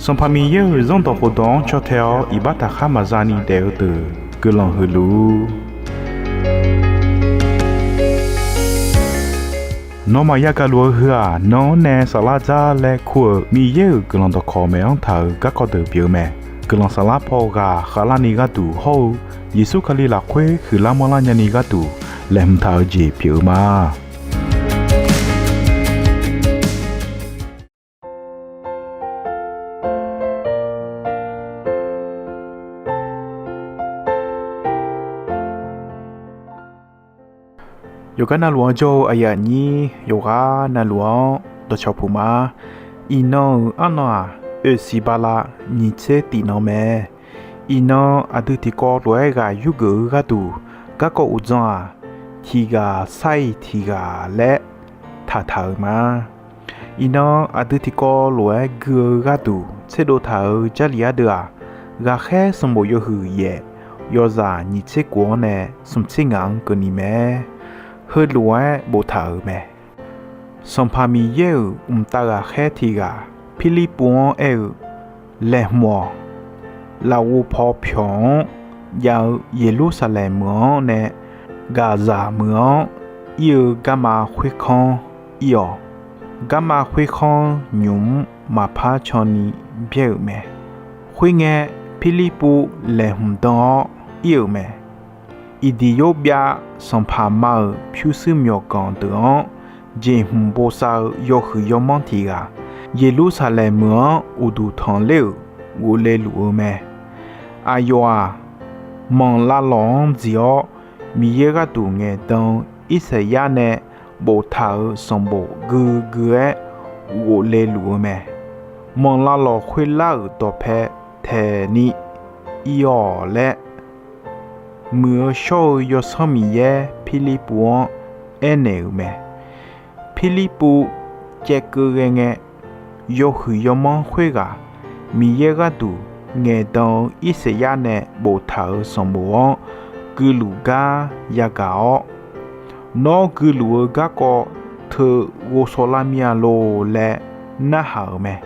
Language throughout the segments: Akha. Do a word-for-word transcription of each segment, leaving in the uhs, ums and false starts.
Sanqpaq Miqyaer-euq Zanrdawq khofdawq-anr caw tae-awr iqbax taqkhar maqza ni daef-eu deuq guiqlanq huiq luf-ur. Nawmaf yagaq luf-eu heu-aq, nan-anr nae saflar dzar laer kur-euq Miqyaer-euq guiqlanq dawqkawq maeq-anr taq-euq garkawv deuq pyeuf-eu mae. Guiqlanq saflar paw ghaq khavlarni gharduq hawr-eu Yeqsur Kali lafkhoer huiqlar manrlar nyani gharduq laeqhmq taq-eu jeq pyeuf-eu ma. Yawqgar navluf-anr jawr-eu aqyuif aqnyir yawqghaq navluf-anr dawqcawq puq ma. Iqnan-euq arnan-aq, oeqsiq bala nyiq tser tif nan mae. Iqnan aqdui tiqkawv lof-aer ghaq yurgeuf-eu gharduq, garkawv uqdzan-aq, tiq ghaq sar-iq tiq ghaq laer taqtaq-euq ma. Iqnan aqdui tiqkawv lof-aer gui-eu gharduq tserdov taq-euq Jarlif ardeuv-aq, ghaqkhaer sanqbof yawhuiq yaef, yawzaq nyiq tser kof-anr nae smq tser ngaq-anr keuvni mae. Heulof-aer boftaq-euq mae. Sanqpaq Miqyaer-euq mqtav ghaqkhaer tiq ghaq Pirlirpuv-anr aer-eu, Laeqhmq-awq. Lafghovpaw pyawq-anr jav-eu Yeqlursaqlaeq meuq-anr nae Gaqzaq meuq-anr ir-eu garma khoerkanr ir-awq. Garma khoerkanr nymq-mr maqpar canni byaer-euq mae. Khoerngae, Pirlirpuv laeqhmq dan-awr ir-euq mae. Iqdiq yawbyav sanqpaq ma-euq pyurshuir myawqganq deuq-anr jeqhmq bosav-eu yawhuiq yawmanr tiq ghaq, Yeqlursaqlaeq meuq-anr uqduq tanqler-euq ghofle luf-eu mae. Aqyawf-aq, manq lavlawq-anr dziq-awr, Miqyaer gharduq ngaeqdan-eu Irsaqyar nae boftaq-euq sanqbof guigui-aer ghofle luf-eu mae. Manq lavlawq khoerlar-euq dawqpae taeqni ir-awq laer, Muiq-eu shawr-eu Yawsanr Miqyaer Pirlirpuv-anr aernaeq-euq mae. Pirlirpuv caevkeuv ghae ngae, yawhuiq yawmanr khoerghaq Miqyaer gharduq ngaeqdan-eu Irsaqyar nae boftaq-euq sanqbof-anr guiluf gar yagaq-awr, Nawr guiluf-eu garkawv teu ghovshaw lar mir-a lor laer narhaq-euq mae.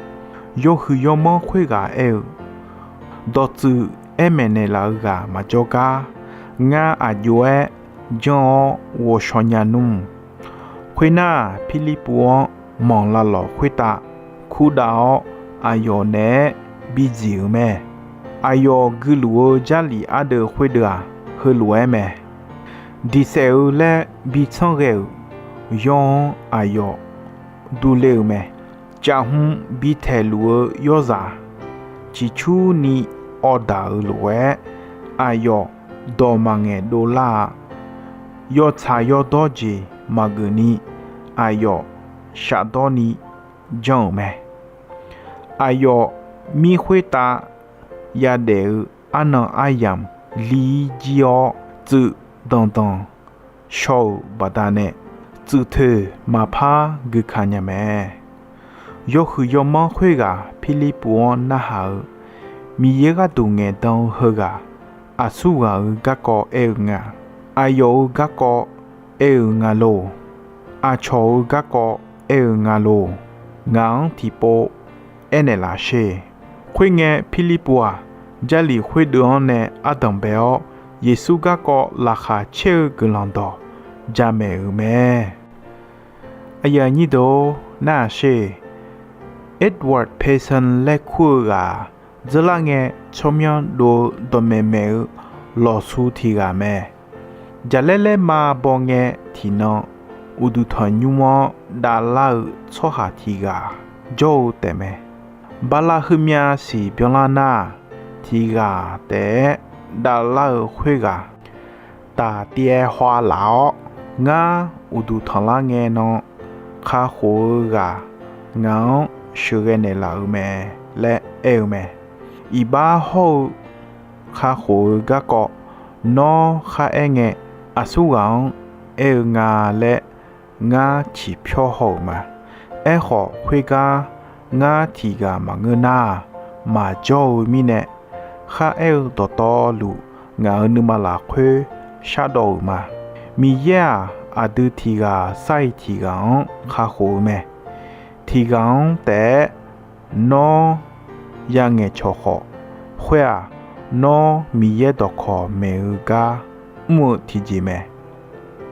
Yawhuiq yawmanr khoerghaq aer-eu, Dawqtsuif aer maeqnaeq laf-eu ghaq maqjawr gar, ngar aq jov-aer janr-awr ghawqshawq nya nmr. Khoernar, Pirlirpuv-anr manq lavlawq khoertav kurdav-awr, aqyawf naeq-aer bidziq-euq mae. Aqyawf guiluf-eu Jarlif ardeuv khoerdeuv-aq, heulof-aer mae. Diqsaef-eu laer bitsanr ghae-euq yawr-anr aqyawf durler-eu mae. Caqhm bitaeq luf-eu yawrzaq ciqcurni awv daq-euq lof-aer, aqyawf dawq maqngaeq dovlar-a. Yawtsaq yawdawr jeq maqgeuf ni, aqyawf shafdawr ni janr-euq mae. Aqyawf mir khoertav yadaef-eu arnan aryamq li-ir jir-awr, tsuif danqdanq shaw-euq baqdanae, tsuif toeq maqpar guika nya mae. Yawhuiq yawmanr khoerghaq Pirlirpuv-anr narhaq-eu, Miqyaer gharduq ngaeqdan-eu heughaq, aqsur ghaq-euq garkawv aer-eu nga. Aqyawf-euq garkawv aer-eu nga lor. Aqcawq-euq garkawv aer-eu nga lor. Ngaq-anr tiqpov aernaeq laf sher. Khoerngae, Pirlirpuv-aq, Jarlif khoerdeuv-anr nae ardanq bae-awr, Yeqsur garkawv laqkhaq caer-eu guiqlanq dawq jamaeq-euq mae. Aqyuif aqnyir deuq-or, narhaq sher. Edward Payson laer kur-eu ghaq-aq, dzeurlar ngae tsawrmyanr dov-eu dawqmaeq maeq-eu lawqsu tiq ghaq mae. Jaqlaer laer ma baw ngae tiqnan, uqduq tanq nymr-anr davlar-eu tsawrhaq tiq ghaq jawr-eu taefmae. Bala heumyav siq byanlar nar-aq, tiq ghaq taef-aer davlar-eu khoerghaq taf tyaev haw laf-awr, ngar uqduq tanqlar ngae nan kakhof-eu ghaq ngaq-anr sheuqghae naeqlaf-euq mae laer aer-eu mae. Iqbax hawr-eu kakhof-eu garkawv nawr kharaer ngae, aqsur ghaq-anr aer-eu nga laer ngar ciqpyawr haw-euq ma. Aerkhawf, khoergar ngar tiq ghaq maqngeur nar-aq, maqjawr-eu mirnae, kharaer-eu dawqtawvluf ngaq-euq nuima lafkhoer shardawv-euq ma. Miqyaer-aq, aqdui tiq ghaq sar-iq tiq ghaq-anr kakhof-eu mae. Tiq ghaq-anr taef-aer nawr yangaeq cawq khawf, khoer-aq, nawr Miqyaer dawqkawq maeq-eu gar mr-eu tiqjeq mae.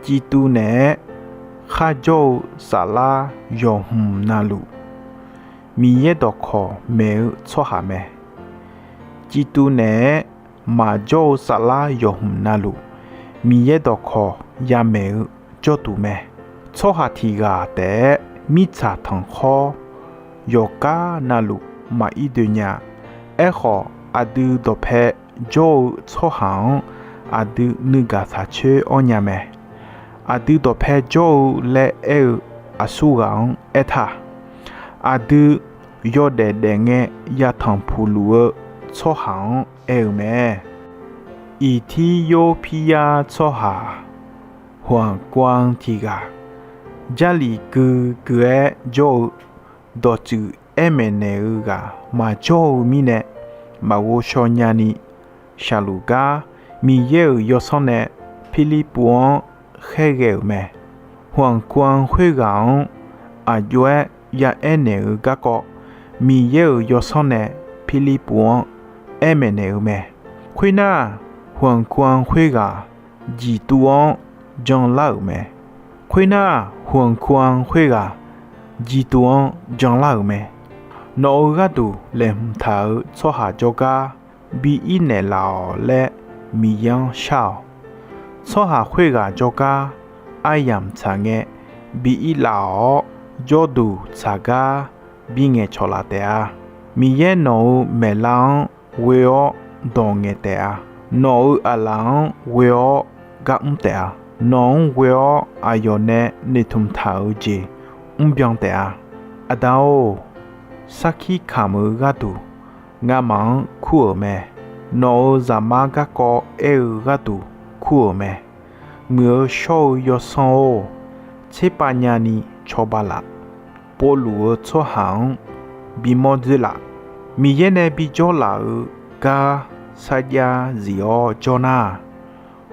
Civtuv naeq-aer kharjawr-eu saflar yawqhmq navluf, Miqyaer dawqkawq maeq-eu tsawrhaq mae. Civtuv naeq-aer maqjawr-eu saflar yawqhmq navluf, Miqyaer dawqkawq yamaeq-eu jawrduq mae. Tsawrhaq tiq ghaq taef-aer mirtsaq tanqkhawr yawqgar navluf maqirdoi nya. Aerkhawf, aqdui dawqpae jawr-eu tsawrhaq-anr aqdui nuigaq tsaqcoer-awr nya mae. Aqdui dawqpae jawr-eu laer aer-eu aqsurghaq-anr aertaq. Aqdui yawdaef daefngae yatanq puq luf-eu tsawrhaq-anr aer-eu mae. Iqtiryawrpiryav tsawrhaq 皇冠 tiq ghaq, Jarlif guigui-aer jawr-eu dawqtsuif aer maeqnaeq-eu ghaq maqjawr-eu mirnae, maqghov shaw nyani shaqluf gar Miqyaer-euq yawsanr nae Pirlirpuv-anr khaerghae-euq mae. 皇冠 khoerghaq-anr aqjox-aer yaaer naeq-eu garkawv Miqyaer-euq yawsanr nae Pirlirpuv-anr aer maeqnaeq-eu mae. Khoernar, 皇冠 khoerghaq Civtuv-anr janlar-euq mae. Khoernar, 皇冠 khoerghaq Civtuv-anr janlar-euq mae. Nawq-euq gharduq laeqhmq taq-euq tsawrhaq jawrgar bi ir naeqlaf-awq laer Miqyaer-anr shar-awq. Tsawrhaq khoerghaq jawrgar aryamq tsaq ngae bi ir laf-awr, jawrduq tsaq gar bi ngaeqcawq laf taef-a. Miqyaer nawq-euq maeqlar-anr ghoe-awr dawq ngaeq taef-a. Nawq-euq aqlaf-anr ghoe-awr gar mr taef-a. Nawq-anr ghoe-awr aqyawf nae noeqtmq taq-euq jeq mrbyan taef-a. Aqda-or, sarkir kamq-eu gharduq ngamaf-anr kur-euq mae. Nawq-euq zaqmar garkawv aer-eu gharduq kur-euq mae. Muiq-eu shawr-eu yawsanr-or, tserpav nyani cawba laf. Povluf-eu tsawrhaq-anr bimawr dzoer laf. Miqyaer nae bijawr laf-eu gar sarjax zif-awr jawr nar,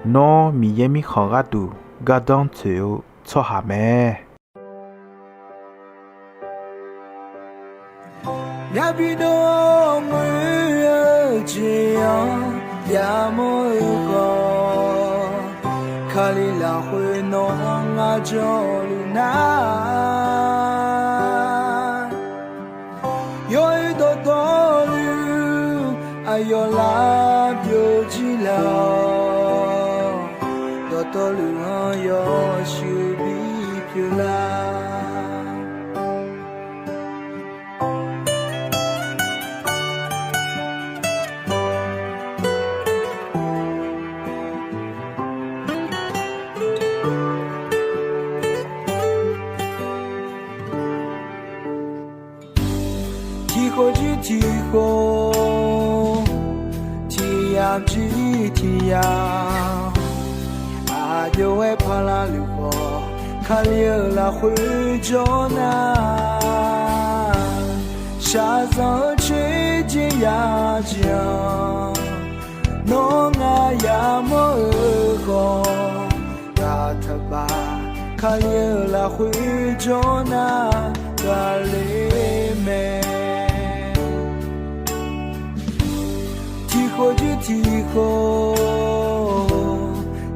nawr Miqyaer mirkhanq gharduq gardanr tsoeq-eu tsawrhaq mae. Myavbi dov-awr ngoer-eu jeq-anr yamawr-eu khawf, Kali lafkhoer nawq-anr ngar jawrluf nar, yawoer dawqtawvluf aqyawf lar byovjir laf-awq. Dawqtawvluf-anr yawshuif bipyeuf lar. Tiqkhof jir tiqkhof, tiqyamq jir tiqyamq, aqjox-aer paqlaq luf khawf, Kali-euq lafkhoer jawr nar, shaqzanq-eu coer jeq yajeq-anr, nawr ngar yamawr-eu khawf, gaq taqbaq Kali-euq lafkhoer jawr nar, gaq le mae. Tiqkhof jir tiqkhof,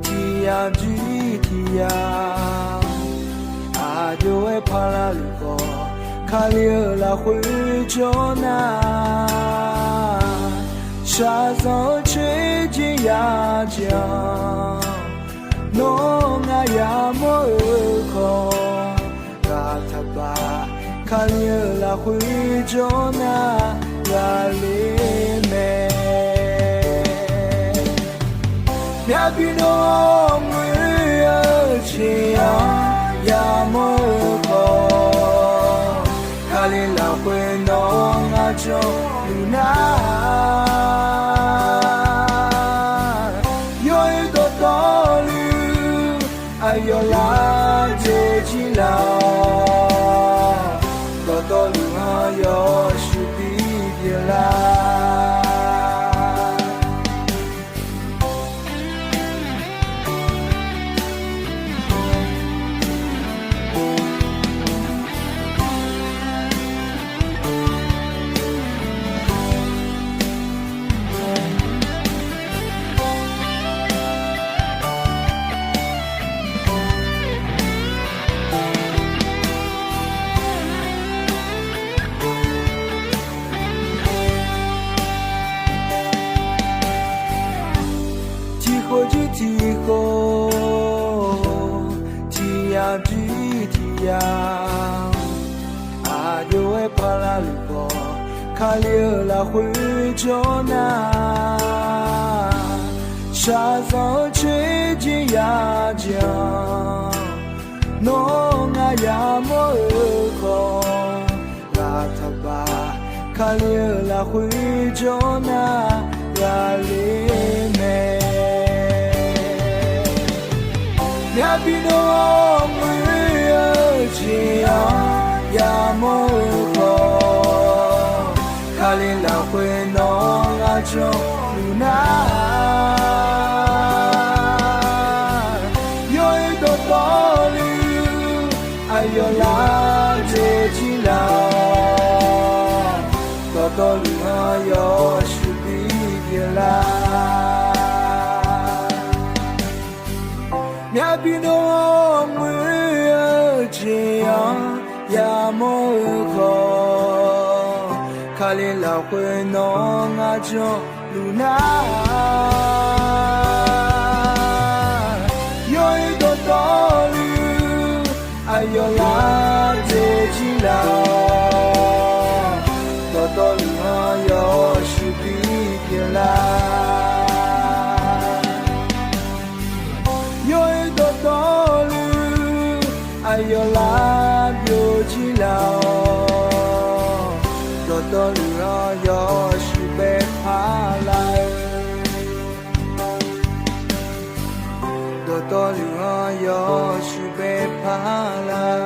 tiqyamq jir tiqyamq, aqjox-aer paqlaq luf khawf, Kali-euq lafkhoer jawr nar, shaqzanq-eu coer jeq yajeq-anr, nawr ngar yamawr-eu khawf, gaq taqbaq Kali-euq lafkhoer jawr nar, gaq le mae. Myavbi dov-awr ngoer-eu jeq-anr yamawr-eu khawf, Kali lafkhoer nawq-anr ngar jawrluf nar, yawoer dawqtawvluf aqyawf lar byovjir laf-awq. Dawqtawvluf-anr yawshuif bipyeuf lar. Parlar luf khawf, Kali-euq lafkhoer jawr nar, shaqzanq-eu tser jir ya jeq-anr, nawr ngar yamawr-eu khawf, ghaq taqbaq. Kali-euq lafkhoer jawr nar, ghaqler mae. Myavbi nawr-anr muir-eu jeq-anr yamawr-eu khawf, Kali lafkhoer nawr ngar janluf nar, yawr-eu dawqtawvluf aqyawf lar dzae jir laf-awq. Dawqtawvluf-anr yawshuif bi pyeuflar. Myavbi nawr-anr muir-eu jeq-anr yamawr-eu khawf, Kali lafkhoer nawr ngar janluf nar, yawr-eu dawqtawvluf aqyawf lar dzae jir laf-awq. Dawqtawvluf-anr yawshuif bi pyeuflar. Yawr-eu dawqtawvluf aqyawf lar byov jir laf-awq. Dawqtawvluf-anr yawshuif bae parlar-eu, dawqtawvluf-anr yawshuif bae parlar.